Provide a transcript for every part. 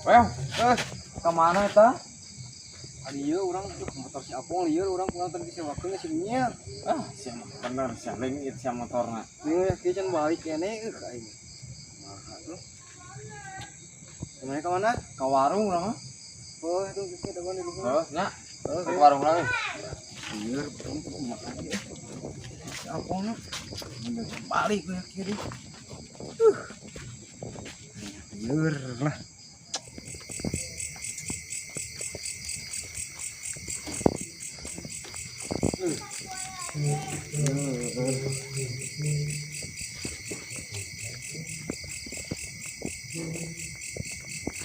Well, kemana eta? Lieur urang motor si Apong lieur urang kurang tadi disewakeun si nya. Ah, sia mah bener sia leungit sia motorna. Lieur kieu can balik keneh aing. Kumaha tuh? Kemana ka mana? Ka warung urang mah. Oh, itu kieu dagoan di luhur. Heuh, nya. Ka warung lah. Lieur urang kumaha ieu. Si Apong nu balik we kieu deui. Lieur lah.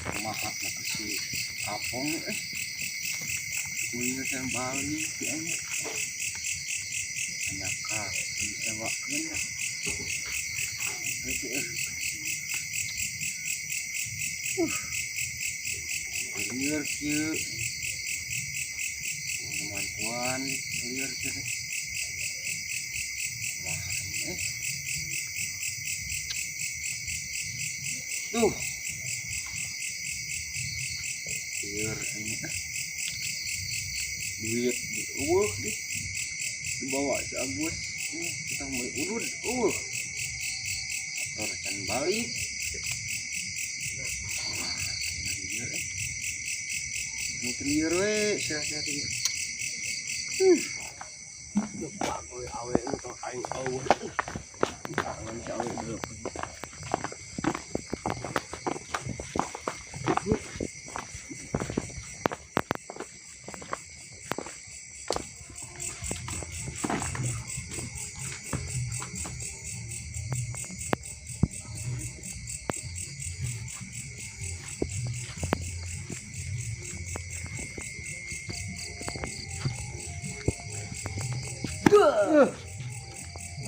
Kumaha mah si Apong kuliah can balik si aing. Aya ka disewakeun. Lieur kieu. Mantuan lieur kieu teh. Kumaha Tuh. Lieur aing ah. Duit eueuh deh. Dibawa si Agus. Kita mau urut. Motor can balik. Lieur eh. Lieur we, sia-sia teh. Lupa gue awe motor aing eueuh. Tangan si awe dulu.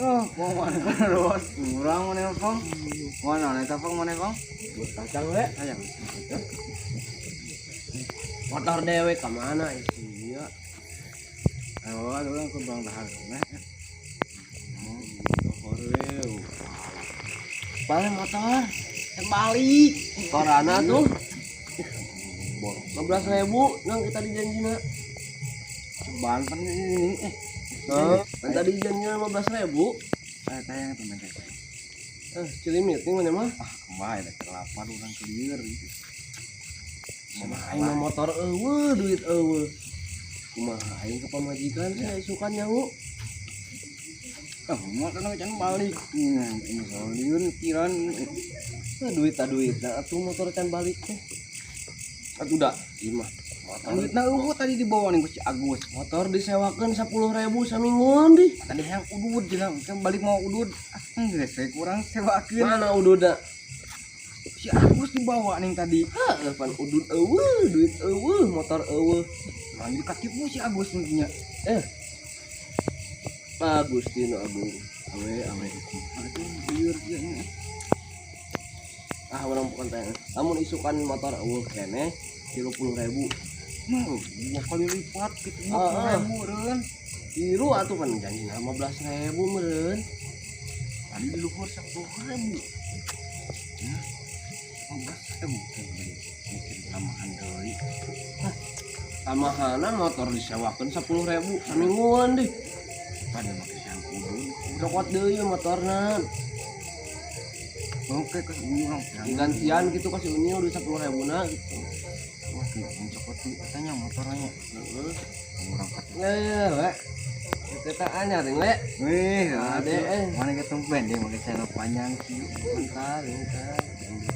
Oh, mau mana terus? Kurang mana pong? Mana nih pong mana pong? Kacang we. Ayam. Motor dewe ka mana ieu? Ayo, urang ke bang dahar meh. Motor we. Balik motor. Balik. Torana tuh. 15.000 nang kita dijanjina. Ban pan ini Nah, tadi janjinya 15.000. Tayang teman teh. Cilimit nih mana mah? Ah, kumaha da kelapar urang kelieur gitu. Aing mah motor eueuh, duit eueuh. Kumaha aing ke pamajikan sia isukan nyangu. Ah, motor can balik. Nah, ini soal lieur pikiran. Duit ta duit. Nah, atuh motor can balik teh. Atuh da. Ieu mah motor. Duitna eueuh tadi dibawa nih ku si Agus. Motor disewakeun 10.000 samingguan dih. Tadi yang udud jeung kan balik mau udud. Ah, geus we kurang sewakeun. Mana ududna? Si Agus dibawa nih tadi. Heuh, pan udud eueuh, duit eueuh, motor eueuh. Lanjut katipu si Agus nantinya. Bagus dino Agung. Awe awe. Aduh, lieur kieu nya. Ah, urang bukan teh. Lamun isukan motor eueuh keneh 30.000. Mah, dua kali lipat gitu 20.000 reun. Tilu atuh pan janji 15.000 meureun. Tadi di luhur 10.000. Ya. 15.000 mungkin tambahan deui. Hah, tambahanna motor disewakeun 10.000 samingguan deh. Pada make yang udud. Cokot deui motorna. Oke, ke urang digantian gitu kasih unyu duit 10.000 na gitu. Wah, cokot tuh katanya motornya. Heeh. Urang kata. We. Kita anyar we. Wih, ade mana ke tumben dia make celana panjang kieu. Bentar, bentar.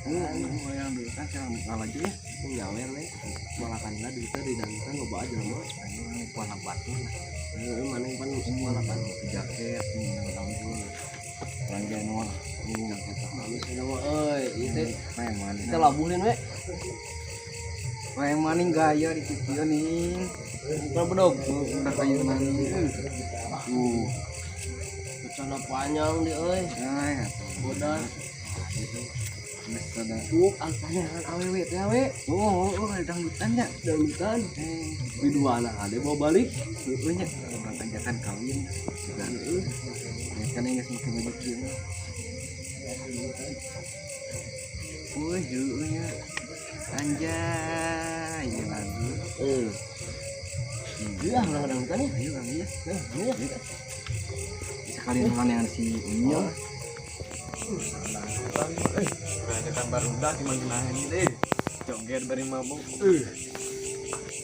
Yang duit kan celana laju ya. Nyawer we. Malakan lah duitnya di dangdutan loba aja mah. Ayo mana batu lah. Heeh, mana pan malakan jaket nih nang Orang Januar ini jaket halus ini mah euy, ieu teh. Preman. Kita labuhin we. Preman nih gaya di kieu nih. Bukan bedog. Udah kayu nani. Celana panjang di euy. Nah, Bodas. Geus ada. Tuh, panjangan awewe teh we. Oh, dangdutan nya. Dangdutan. Biduana ade bawa balik. Heueuh nya, urang ajakan kawin. Heeh. Ya kan geus make baju kieu. Euy, heueuh nya. Anjay, ieu lagu. Iya, urang dangdutan ya. Ayo urang ieu. Iya. Sekalian mana yang si Unyo. Kita barudak di mana ini deh. Joget bari mabuk.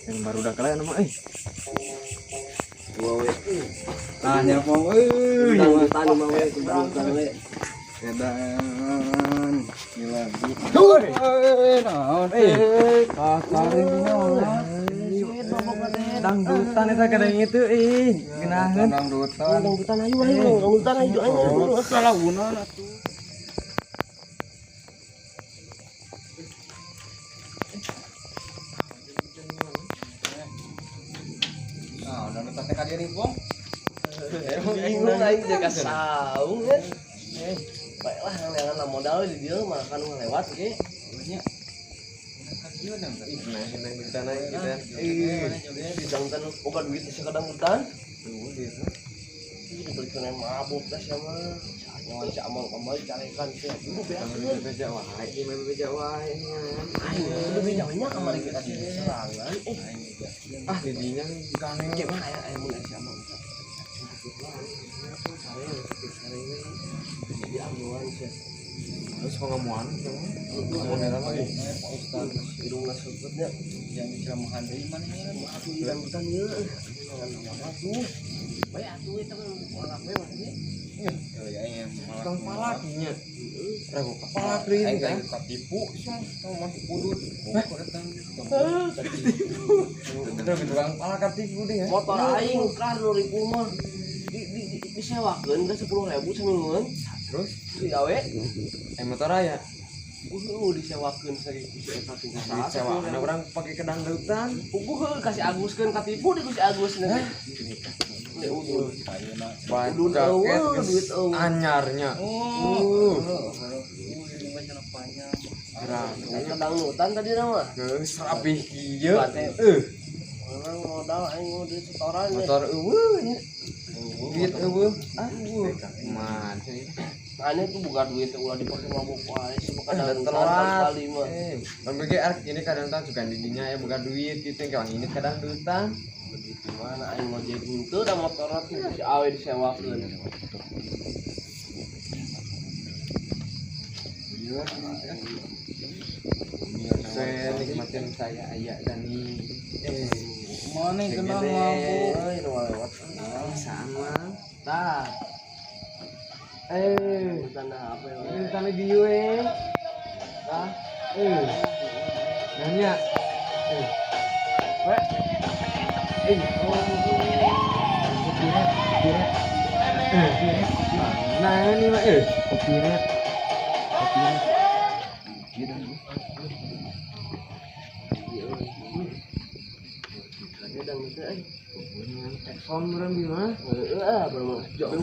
Yang barudak kalian mah eh. Dua we. Tah nya pong euy. Dangdutan mah we, dangdutan we. Edan. Ieu lagu. Heuh, naon eh. Kasarin naon. Dangdutan eta kadang itu ih, geunaheun. Dangdutan. Dangdutan ayo ayo, dangdutan ayo ayo. Salah guna atuh. Nah, dangdutan teh ka dieu nih, Pong. Bingung aing jaga saung ya. Baiklah, yang modal di dieu makan lewat ge. Nya. Ka dieu dangdutan. Nah, dangdutan aja kita. Di dangdutan boga duit teh kadangdutan. Tuh dia. Ih, dibelikan yang mabuk dah sama. Nyawa si Amang kembali carekan sih. Ibu beakeun. Bebeja wae, di mana bebeja wae nya. Aing kudu bejanya kamari kita di serangan. Ah, di dinya ganeng. Gimana aya aya mun si Amang. Jadi amuan sih. Terus kok ngamuan kamu? Ngamuan eta mah. Pak Ustad Hidungna sebutnya yang diceramahan deui mana ya? atuh di dangdutan ieu. Ngan atuh. Bae atuh eta mah malak we maksudnya. Ya ya yang Tukang palak nya. Ragu kepala deui Aing kan. teh katipu sih sama masih udut. Kok datang katipu. Bener tukang palak katipu deh ya. Motor aing kan 2000 mah di di disewakeun ke 10.000 samingguan. Terus Si awe motor aya. Disewakeun sari ku si eta tinggal saat. Disewa ada orang pakai kedangdutan. Puguh heuh kasih Agus keun katipu di ku si Agus nih. Ini udud. Baju Udud jaket eueuh, geus duit eueuh. anyarnya. Oh. Kedangdutan tadi nama. Geus rapih kieu. Bate. Orang modal aing mau duit setoran deh. Motor eueuh nya. Duit eueuh. Ah, man. Mana tuh buka duit ulah dipake mabuk wae sih bukan Dan dangdutan telat. kali mah. Kan bagi arek ini kadang tan suka didinya ya buka duit gitu kawan ini kadang dutan. Begitu mana aing ngojek henteu da motorna tuh si awe disewakeun. Saya nikmatin saya ayah dan nih. Mana yang kena mabuk? Euy nu lewat. Sama. Tah, tanah apa ya? Ini tanah dieu eh. Tah. Nanya. We. Oh. Kopi red, kopi red. Nah, ini mah kopi red. Kopi red. Ada dangdut euy. Telepon berang gimana? Heeh, baru jauh.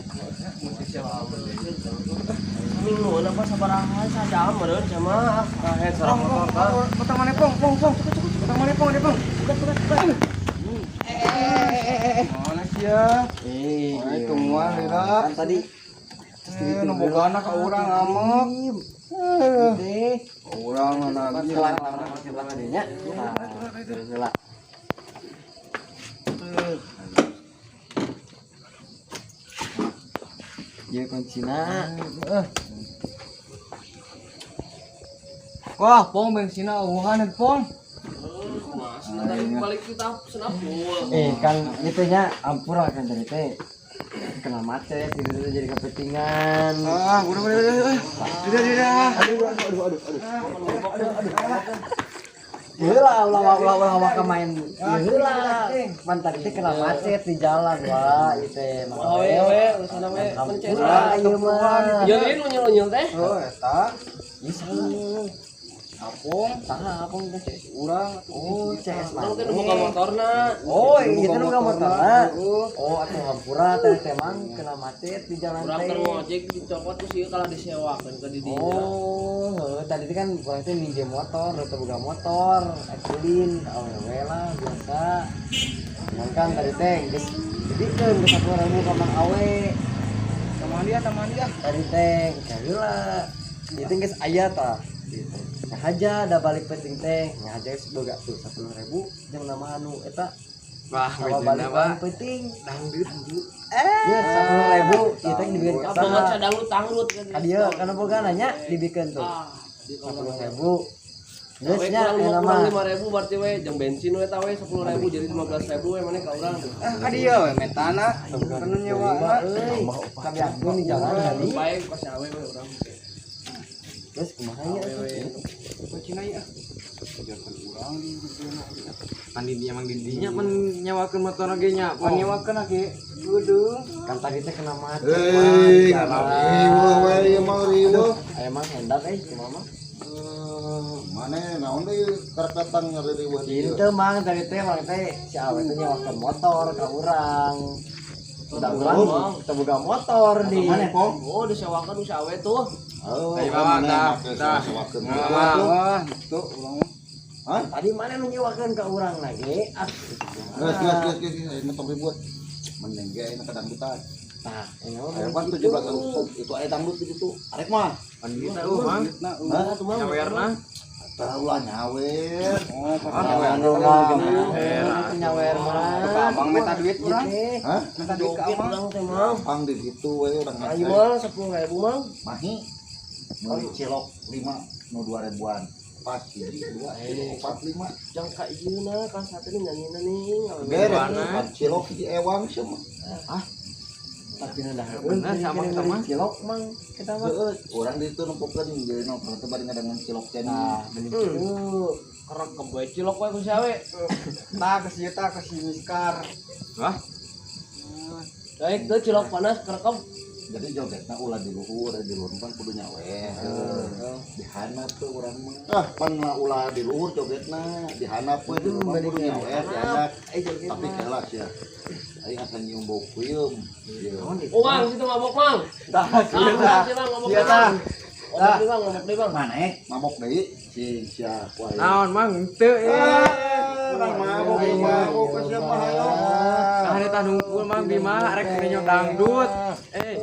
Minggu apa sabaraha sajam meureun sama kahet sareng motor tah. Motor mana pong pong pong cukup cukup motor mana pong deh pong. Buka buka buka. Mana sih ya? Eh, tungguan lila. Kan tadi Nu bogana ka urang ngamuk. deh. Urang lagi. Selang selang adanya. Nah, Ieu kuncina. Wah, pong bensinna eueuhan pong. Tadi balik kita senapul. Kan itu nya ampura kan tadi teh. Kena macet gitu jadi kepentingan. Ah, udah udah udah. Udah udah. Aduh aduh aduh aduh. Heula ulah ulah ulah waka main. Heula. Man tadi teh kena macet di jalan wah ieu teh. Oh, we we urusan we pencet. Ampura ieu mah. Nyelin nyel nyel teh. Oh, eta. Ih salah. Apong Saha apong teh? urang Oh, CS Urang teh nu mana? boga motorna. Oh, iya teh nu boga motorna. Heeh. Oh, atuh hampura teh teh mang kena macet di jalan Urang teh. keur ngojek dicopot ku sieun kalah disewakeun ka di dinya. Oh, heuh, tadi teh kan urang teh minjem motor, atau boga motor, aculin, awewe lah biasa. Cuman kan tadi teh geus jadikeun geus 10.000 ka Mang Awe. Taman dia, taman dia. Tadi teh kaheula. Ieu teh geus aya tah. Gitu. Ngahaja da balik penting teh, ngahaja geus boga tuh 10.000 jeung nama anu eta. Wah, sama balik Pak. Penting. Dangdut. Ya 10.000 ieu teh dibikeun ka Apa saha? dangdut tangdut kan. Ka dieu kana boga nanya dibikeun tuh. Ah, 10.000. Geus we nya kurang eta kurang mah. 5.000 berarti we jeung bensin we ta we 10.000 jadi 15.000 we maneh ka urang. Ah, ka dieu we metana. Kanu nyewa. Euy, kabeakeun di jalan tadi. Baik pas awe we urang. Geus kumaha nya atuh? Kucina ieu. Biarkan urang di dieu. Pan di emang di dinya pan nyewakeun motor oge nya. Pan nyewakeun ge geudeung. Kan tadi teh kena macet. Hei, riweuh we ieu mah riweuh. Aya mah hendak euy kumaha mah. Mane naon deui karek datang ngariweuh dieu. Itu mang tadi teh mang teh si awe teh nyewakeun motor ka urang. Udah urang teu boga motor di. Mane pong? Oh, disewakeun si awe tuh. Oh, Ayo, Bang, dah, dah. sewakeun. Wah, itu urang mah. Hah? Tadi mana nu nyewakeun ka urang lagi? Ah. Geus geus geus geus ayeuna tong ribut. Mending ge ayeuna ka dangdutan. Tah, ini mah Aya pan 17 Agustus itu aya dangdut di situ. Arek mah. Pan di eueuh, Mang. Duitna Hah? Nyawerna. Tah ulah nyawer. Oh, Nyawer mah. Nyawer mah. Ka abang meta duit urang. Hah? Meta duit ka Joget abang. urang teh mang. Pang di situ we urang Ayo mah 10.000 mang. Mahi. Meuli cilok 5 nu 2000-an. Pas hiji 2 3 4 5. Jang ka ieuna ka sate nih nyanyina nih. Beres pan cilok hiji ewang sia mah. Tapi nu dah. Bener, sama sama. Cilok mang kita mah. Heeh, urang di situ nempokeun jadi nongkrong teh bari ngadangan cilok teh. Nah, beli gitu. Kerek keboy cilok we ku si awe. Tah ke si eta ke si Miskar. Wah, Baik tuh cilok panas kerekep. Jadi jogetna ulah di luhur, di luhur kan kudu nyawer. Di handap tuh urang mah. Ah, pan ulah di luhur jogetna, di handap we di luhur mah kudu nyawer, di handap. Tapi kelas ya. Aing asa nyium bau peuyeum. Ieu. Oh mang, situ mabok mang. Tah, Ah, sia tah. si mang mabok. Sia tah. Mabok deui bang, mabok deui bang. Maneh mabok deui cing sia ku aing. naon Mang? Teu eh. Ah, mabok mabok ka siapa hayo. Ah, eta nungkul Mang Bima rek ninyo dangdut. Eh,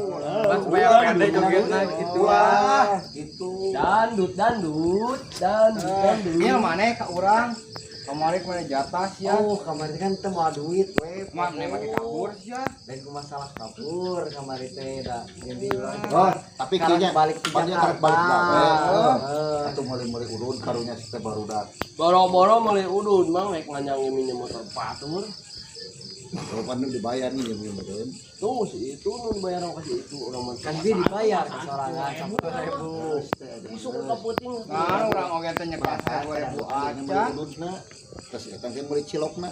pas supaya pede jogetna kitu ah. Gitu. Dandut, dandut, dandut, dandut. Ieu maneh ka urang. Kamari maneh jatah sia. Oh, kamari kan teu moal duit we. Mah maneh make kabur sia. Lain ku masalah kabur kamari teh da jeung di urang. Oh, tapi Karek kayaknya balik ti pan dia Jakarta. karek balik gawe. Heeh. Atuh meuli-meuli udun karunya si teh barudak. Boro-boro meuli udun mang rek nganyangi minjem motor batur. Kalau pan nu dibayar nih jeung meureun. Tuh si itu nu dibayar ka si itu urang mah. Kan dia dibayar ke sorangan 10.000. Isuk ka peuting. Nah, urang oge teh nyekat 2000 acan. Udunna. Terus eta ge meuli cilokna.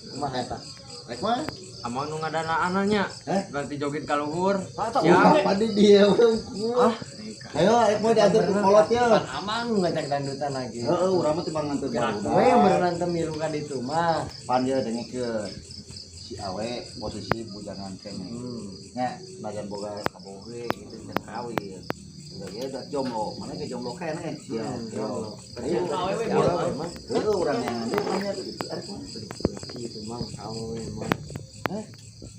Kumaha eta? Rek mah. Amang nu ngadanaan nya. Hah? Berarti joget ka luhur. Siap padi dia we. Ayo rek mah diatur ku kolot ya. Pan amang nu ngajak dandutan lagi. Heeh, urang mah timbang nganter barudak. We beneran teu milu ka ditu mah. Pan dia dengekeun. Si awe posisi bujangan kene. Nya najan boga kaboge gitu can kawin. Udah ge udah jomblo, mana ge jomblo keneh sia. Jomblo. Ayo, Awe we awe mah. Heeh, urang yang deui mah gitu. Arek mah. Gitu mang kawe mang. Hah?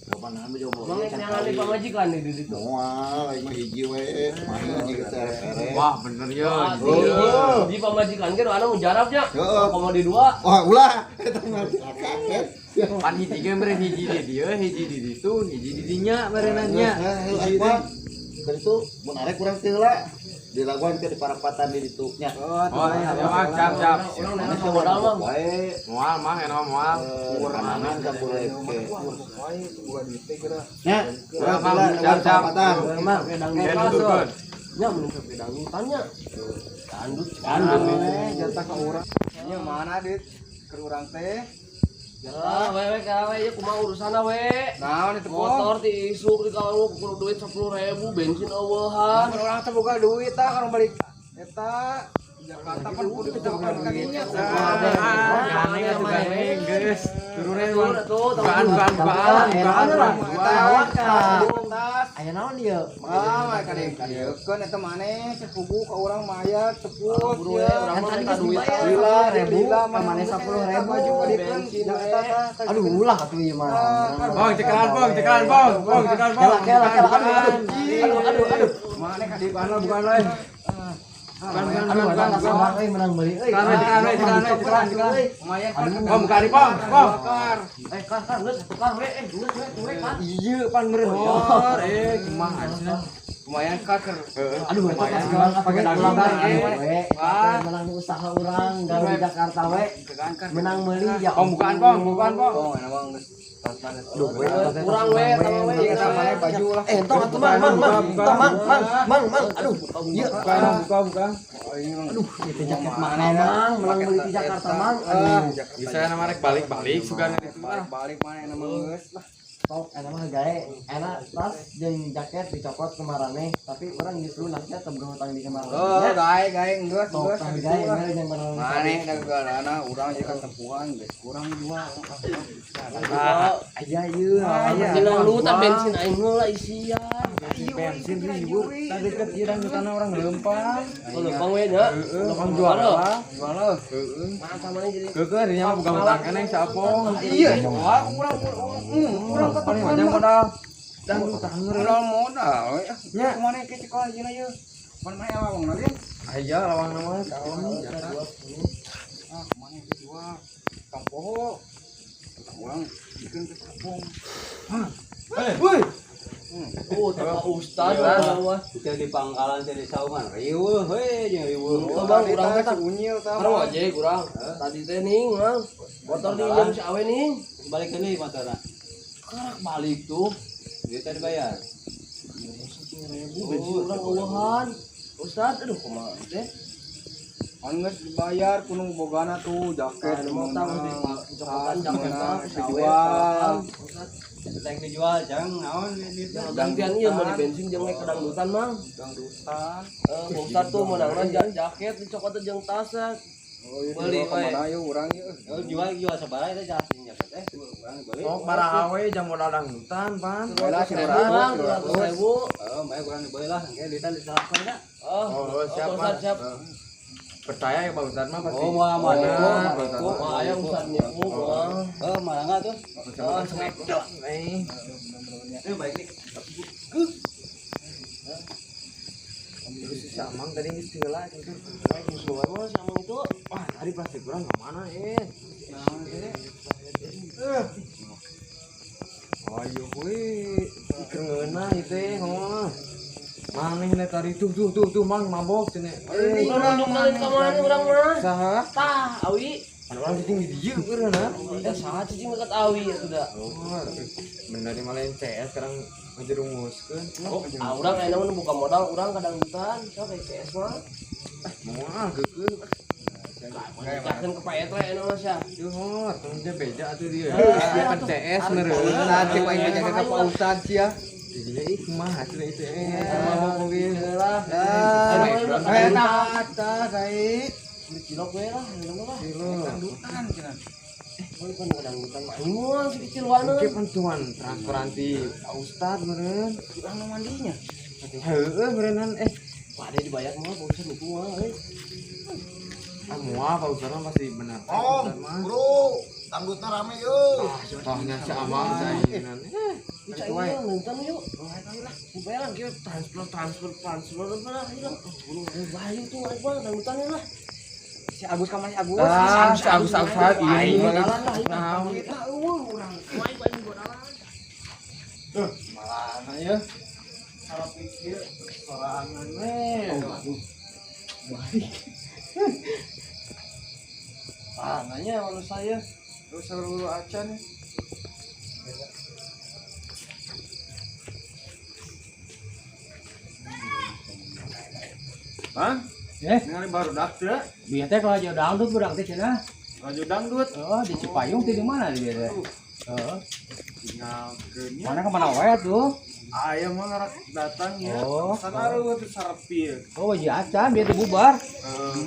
Kapan nami jomblo? Mang Can nyangan di kawin. pamajikan di ditu. Moal, aing mah hiji we. Mah hiji ge teh erek. Wah, bener ya. Oh, di pamajikan ge doana mujarabnya. Heeh. Komo di dua. Wah, ulah eta mah kaget. Pan hiji ge meureun hiji di dieu, hiji di ditu, hiji di dinya meureunna nya. Hiji teh. Keur itu mun arek urang teh heula. Dilaguan ke di parapatan di ditu nya. Oh, Oh, ya mah cap cap. Urang nanya ka modal mah. Wae Moal mah enak moal. kurangan ka boleh ke. Wae boga duit teh geura. Nya, urang Mang, heula siap, siap. parapatan. Mang, Ge nuturkeun. Nya mun sampai dangdutan nya. Dandut, dandut. Maneh jatah ka urang. Ieu mana duit keur urang teh? Ah, we we ka we ieu kumaha urusanna we. Naon itu pong? Motor ti isuk di kamu kudu duit 10.000 bensin eueuhan. Mun urang teh boga duit tah kalau balik eta Jakarta kan kudu dijagoan ka dinya. Gane atuh gane geus. Turune Turun atuh, Bukaan bukaan bukaan bukaan. Tas. Aya naon ieu? Ah, mah kadiekeun eta maneh sepugu ka urang mah aya tepus Buru we ya. urang Kan mah tadi minta geus duit. dibayar Lila, 10.000, lila, ka maneh 10.000. Baju kadiekeun eta tah. Aduh, ulah atuh ieu mah. Bang, cekalan bang, cekalan bang, bang, cekalan bang. Kela kela kela aduh aduh. Aduh aduh aduh. Maneh kadiekeun Bukan lah, bukan lah. Aduh, eta sabar euy menang meuli euy. Tekan. Lumayan. Pom kari pom, pom. Eh, kar kar geus tukar we, eh geus we we kar. Iya, pan meureun hor. Eh, kumaha cenah. Lumayan kaker. Aduh, eta Lumayan, pas pakai dangdutan, eh. Wah, menang usaha urang gawe di Jakarta we. Menang meuli ya. Pom bukaan pom, bukaan pom. Pong, enak mah geus tas-tas. Aduh, we Kurang we, tama we. Iya, eta mana baju lah. Eh, entong atuh mang mang mang. Entong mang mang mang mang. Aduh, ieu Buka, buka, buka. Aduh, itu jaket mana mang, menang meuli di Jakarta mang. Aduh, Bisa nama rek balik-balik sugan itu lah. Balik-balik mana enak mah geus lah. Sok enak mah gae. Enak tas jeung jaket dicopot kemaraneh, tapi urang geus lunas nya teu boga hutang di kemaraneh. Oh, gae gae geus Sok geus tah gitu gae lah. mere jeung maraneh. Maneh da gegalana urang jadi katempuhan geus kurang dua. Ah, Aya ieu. Aya. Jenang lu tak bensin aing heula isian. Bensin ribu. Tadi deket ieu dangdutan orang leumpang. Oh, leumpang we nya. Heeh, leumpang jual lah. Jual lah. Heeh. Mah sama jadi Keukeuh dinya mah boga hutang keneh saapong. Iya, wah urang urang Paling aja modal dangdutan modal modal we. Nya. Kumaha ke sekolah jeung ieu? Pan mana lawang na lain? Aya lawang nama kawan. Ah, kumaha ke jual? Tong poho. Tong urang bikin ke kampung. Woi, Oh, teh Pak Ustad lah. Itu di pangkalan teh di saungan riweuh we jeung riweuh. Oh, Bang, urang teh si unyil tah. Karo aja kurang. Tadi teh ning, Mang. Motor diinjem si awe ning. Balik ke nih motorna. Karak balik tuh. Duit tadi bayar. Ribu bensin urang eueuhan. Ustad, aduh kumaha teh? An geus dibayar kuno bogana tuh jaket Anu mau tah di cokotan jaket meunang, si awe. dijual. Ustad, Tank dijual jang naon duitna. gantian ieu meuli bensin jeung we kedangdutan, Mang. Dangdutan. Eh, Pak Ustad tuh meunangna jaket dicokot jeung tas. Oh, iya Beli, dibawa kemana yuk urang yuk. Oh, jual jual sabaraha eta jaket jaket eh urang beli. sok baraha we jam modal dangdutan pan. Bela si Ribu, Mang, 200.000. Oh, bae urang dibeli lah, engke duitna ditransfer nya. Oh, Oh, siap, Pak Ustad, Pak. siap. Percaya ya Pak Ustad mah pasti. Oh, moal moal Benar, nipu, Pak Ustad mah. Wah, aya Ustad nipu, mah. Oh, marangga tuh. Oh, sngedot nih. Eh, baik nih. Terus si Amang tadi geus heula gitu. Geus bawa mah si Amang itu. Wah, tadi pasti kurang ke mana eh? Ayo we, kerengeuna ieu teh heuh. Maneh nih tadi tuh tuh tuh tuh mang mabok cenah. Eh, Urang nunduk ka mana urang mah? saha? Tah, Awi. Anu urang cicing di dieu eureuna. Eh, saha cicing dekat Awi atuh da. Oh, bener di malah CS sekarang ngejerumuskeun. Oh, ah, urang ayeuna mah buka modal urang kadangdutan, sok kayak CS mah. Moal geukeun. Cakeun ke Pak Etle ayeuna mah sia. Duh, tong dia beja atuh dia. Dia kan CS meureun. Nah, cek aing beja ka Pak Ustad sia. Jadinya ih kumaha atuh itu eh mabok mobil. Lah. Eh, tah tah kai. Beli cilok we lah, ayeuna mah lah. Dangdutan cenah. Boleh pan kadangdutan mah aing moal si kecil wana. Oke pantuan transferan ti Pak Ustad meureun. Urang nu mandinya. Heueuh meureunnan eh Wah, ada dibayar mah Pak Ustad nipu mah euy. ah moal Pak Ustad mah pasti benar. Pak Om, Ustad mah. bro, dangdutna rame yeuh. Tohnya si Amang cainan. Eh, Bisa ini nonton yuk. Bayar lah, kita transfer transfer transfer lah, ayo lah. Bayu tuh, ayo bang, dangdutannya lah. Si Agus ka mana si Agus? Ah, si Agus Agus iya. Bodalan lah, ayo. Nah, Kita eueuh urang. Ayo ayo bodalan. Malah ya. Salah pikir sorangan we. Ah, nanya malu saya. Terus seru acan. Bang, Eh, ningali barudak teu? bieu teh kalau jauh dangdut budak teh cenah. Laju dangdut. Oh, di Cipayung teh di mana dia teh? Heeh. Tinggalkeun nya. Mana kemana wae tuh? Aya mah ngarak datang ya. Oh. Sanaru tuh sarepil. Oh, wajib acan bieu teh bubar. Heeh.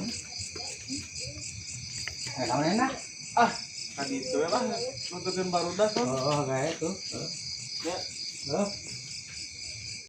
Eh, kamu enak. Ah, tadi itu lah nontonin barudak tuh. Oh, kayak tuh. Ya. Heeh.